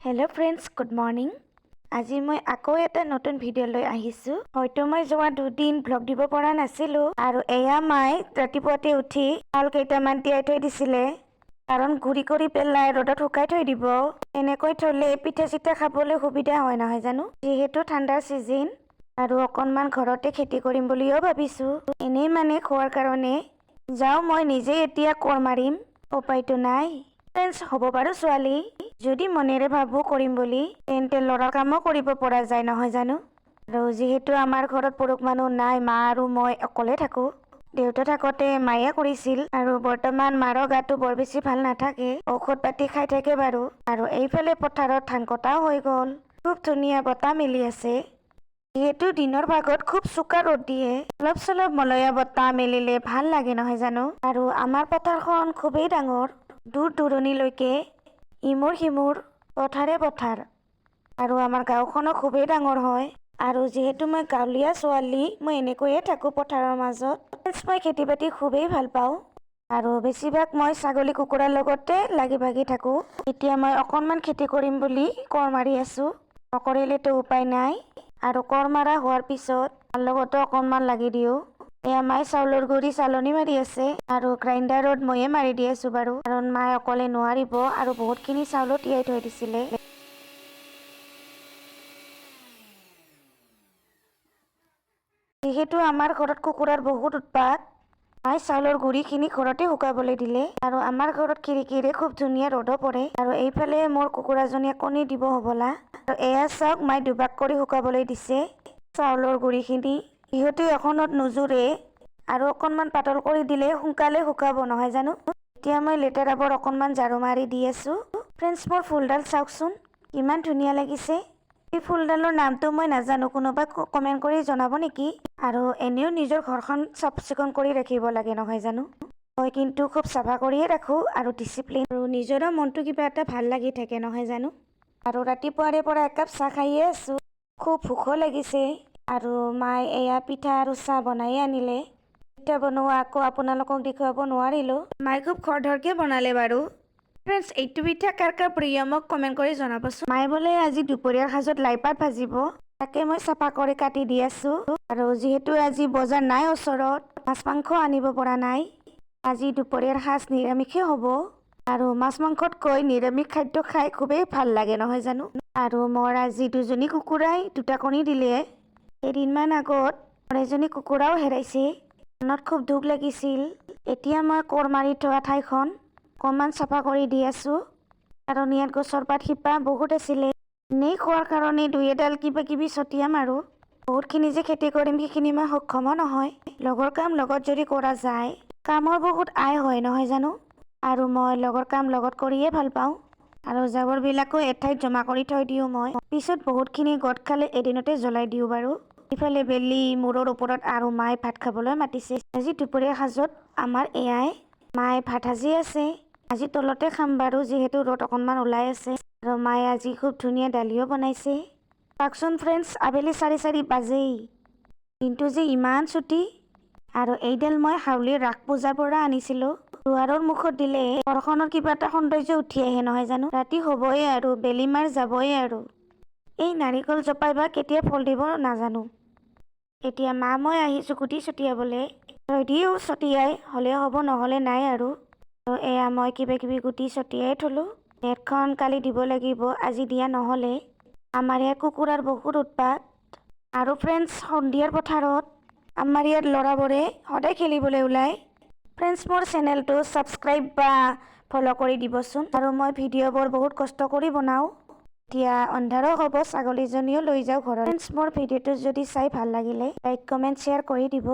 Hello' friends, good morning. আজি মই আকৌ এটা নতুন ভিডিঅ' লৈ আহিছোঁ। হয়তো মই যোৱা 2 দিন ভ্লগ দিব পৰা নাছিলোঁ। আৰু এয়া মায়ে ৰাতিপুৱাতে উঠি চাউল কেইটামান তিয়াই থৈ দিছিলে, কাৰণ গুড়ি কৰি পেলাই ৰ'দত শুকাই থৈ দিব। এনেকৈ থ'লে পিঠা চিঠা খাবলৈ সুবিধা হয়, নহয় জানো? যিহেতু ঠাণ্ডাৰ ছিজন আৰু অকণমান ঘৰতে খেতি কৰিম বুলিও ভাবিছোঁ, এনেই মানে খোৱাৰ কাৰণে। যাওঁ, মই নিজেই এতিয়া কোৰ মাৰিম, উপায়তো নাই। ফ্ৰেণ্ডছ, হ'ব বাৰু, ছোৱালী যদি মনেৰে ভাবোঁ কৰিম বুলি, তেন্তে ল'ৰাৰ কামো কৰিব পৰা যায়, নহয় জানো? আৰু যিহেতু আমাৰ ঘৰত পুৰুষ মানুহ নাই, মা আৰু মই অকলে থাকোঁ। দেউতা থাকোঁতে মায়ে কৰিছিল আৰু বৰ্তমান মাৰো গাটো বৰ বেছি ভাল নাথাকে, ঔষধ পাতি খাই থাকে বাৰু। আৰু এইফালে পথাৰত ধান কটাও হৈ গ'ল। খুব ধুনীয়া বতাহ মেলি আছে। যিহেতু দিনৰ ভাগত খুব চোকা ৰ'দ দিয়ে, অলপ চলপ মলয়া বতাহ মেলিলে ভাল লাগে, নহয় জানো? আৰু আমাৰ পথাৰখন খুবেই ডাঙৰ, দূৰ দূৰণিলৈকে ইমূৰ সিমূৰ পথাৰে পথাৰ। আৰু আমাৰ গাঁওখনো খুবেই ডাঙৰ হয়। আৰু যিহেতু মই গাঁৱলীয়া ছোৱালী, মই এনেকৈয়ে থাকোঁ পথাৰৰ মাজত। মই খেতি বাতি খুবেই ভাল পাওঁ আৰু বেছিভাগ মই ছাগলী, কুকুৰাৰ লগতে লাগি ভাগি থাকোঁ। এতিয়া মই অকণমান খেতি কৰিম বুলি কোৰ মাৰি আছোঁ, নকৰিলেতো উপায় নাই। আৰু কোৰ মাৰা হোৱাৰ পিছত তাৰ লগতো অকণমান লাগি দিওঁ। এয়া মায়ে চাউলৰ গুড়ি চালনী মাৰি আছে আৰু গ্ৰাইণ্ডাৰত ময়ে মাৰি দি আছোঁ বাৰু, কাৰণ মায়ে অকলে নোৱাৰিব আৰু বহুতখিনি চাউলো তিয়াই থৈ দিছিলে। যিহেতু আমাৰ ঘৰত কুকুৰাৰ বহুত উৎপাত, মায়ে চাউলৰ গুড়িখিনি ঘৰতে শুকাবলৈ দিলে। আৰু আমাৰ ঘৰত খিৰিকীৰে খুব ধুনীয়া ৰ'দো পৰে। আৰু এইফালে মোৰ কুকুৰাজনীয়ে কণী দিব হ'বলা। আৰু এয়া চাওক, মায়ে দুভাগ কৰি শুকাবলৈ দিছে চাউলৰ গুড়িখিনি, যিহেতু এখনত নোজোৰে আৰু অকণমান পাতল কৰি দিলে সোনকালে শুকাব, নহয় জানো? এতিয়া মই লেতেৰাবোৰ অকণমান ঝাৰু মাৰি দি আছোঁ। ফ্ৰেণ্ডছ, মোৰ ফুলডাল চাওকচোন, কিমান ধুনীয়া লাগিছে। এই ফুলডালৰ নামটো মই নাজানো, কোনোবা কমেণ্ট কৰি জনাব নেকি? আৰু এনেও নিজৰ ঘৰখন চাফ চিকুণ কৰি ৰাখিব লাগে, নহয় জানো? মই কিন্তু খুব চাফা কৰিয়ে ৰাখোঁ আৰু ডিচিপ্লিন আৰু নিজৰো মনটো কিবা এটা ভাল লাগি থাকে, নহয় জানো? আৰু ৰাতিপুৱাৰে পৰা একাপ চাহ খাইয়ে আছোঁ, খুব ভোকো লাগিছে। আৰু মায়ে এয়া পিঠা আৰু চাহ বনায়ে আনিলে। পিঠা বনোৱা আকৌ আপোনালোকক দেখুৱাব নোৱাৰিলোঁ। মায়ে খুব খৰধৰকৈ বনালে বাৰু। ফ্ৰেণ্ডছ, এইটো পিঠা কাৰ কাৰ প্ৰিয়, মোক কমেণ্ট কৰি জনাবচোন। মায়ে বোলে আজি দুপৰীয়াৰ সাজত লাইপাত ভাজিব, তাকে মই চাফা কৰি কাটি দি আছোঁ। আৰু যিহেতু আজি বজাৰ নাই ওচৰত, মাছ মাংস আনিব পৰা নাই, আজি দুপৰীয়াৰ সাজ নিৰামিষেই হ'ব। আৰু মাছ মাংসতকৈ নিৰামিষ খাদ্য খাই খুবেই ভাল লাগে, নহয় জানো? আৰু মোৰ আজি দুজনী কুকুৰাই দুটা কণী দিলে। কেইদিনমান আগত মোৰ এজনী কুকুৰাও হেৰাইছে, মনত খুব দুখ লাগিছিল। এতিয়া মই কোৰ মাৰি থোৱা ঠাইখন অকণমান চাফা কৰি দি আছোঁ, কাৰণ ইয়াত গছৰ পাত শিপা বহুত আছিলে। এনেই খোৱাৰ কাৰণে দুই এডাল কিবা কিবি ছটিয়াম আৰু বহুতখিনি যে খেতি কৰিম, সেইখিনি মই সক্ষমো নহয়। লগৰ কাম লগত যদি কৰা যায়, কামৰ বহুত আয় হয়, নহয় জানো? আৰু মই লগৰ কাম লগত কৰিয়ে ভাল পাওঁ। আৰু জাবৰবিলাকো এঠাইত জমা কৰি থৈ দিওঁ মই, পিছত বহুতখিনি গোট খালে এদিনতে জ্বলাই দিওঁ বাৰু। ইফালে বেলি মূৰৰ ওপৰত আৰু মায়ে ভাত খাবলৈ মাতিছে। আজি দুপৰীয়া সাজত আমাৰ এয়াই। মায়ে ভাত সাজি আছে। আজি তলতে খাম বাৰু, যিহেতু ৰ'দ অকণমান ওলাই আছে। আৰু মায়ে আজি খুব ধুনীয়া দালিও বনাইছে। চাওকচোন ফ্ৰেণ্ডছ, আবেলি 4:30 বাজেই, দিনটো যে ইমান চুটি। আৰু এইডাল মই হাউলিৰ ৰাস পূজাৰ পৰা আনিছিলোঁ। দুৱাৰৰ মুখত দিলে ঘৰখনৰ কিবা এটা সৌন্দৰ্য উঠি আহে, নহয় জানো? ৰাতি হ'বই আৰু বেলি মাৰ যাবই আৰু এই নাৰিকল জোপাই বা কেতিয়া ফল দিব নাজানো। এতিয়া মা মই আহিছোঁ গুটি ছটিয়াবলৈ। দিওঁ ছটিয়াই, হ'লে হ'ব, নহ'লে নাই আৰু। আৰু এয়া মই কিবা কিবি গুটি ছটিয়াই থ'লোঁ। নেটখন কালি দিব লাগিব, আজি দিয়া নহ'লে। আমাৰ ইয়াত কুকুৰাৰ বহুত উৎপাত। আৰু ফ্ৰেণ্ডছ, সন্ধিয়াৰ পথাৰত আমাৰ ইয়াত ল'ৰাবোৰে সদায় খেলিবলৈ ওলায়। ফ্ৰেণ্ডছ, মোৰ চেনেলটো ছাবস্ক্ৰাইব বা ফ'ল' কৰি দিবচোন। আৰু মই ভিডিঅ'বোৰ বহুত কষ্ট কৰি বনাওঁ। এতিয়া অন্ধাৰো হ'ব, ছাগলীজনীও লৈ যাওঁ ঘৰত। ফ্ৰেণ্ডছ, মোৰ ভিডিঅ'টো যদি চাই ভাল লাগিলে লাইক, কমেণ্ট, শ্বেয়াৰ কৰি দিব।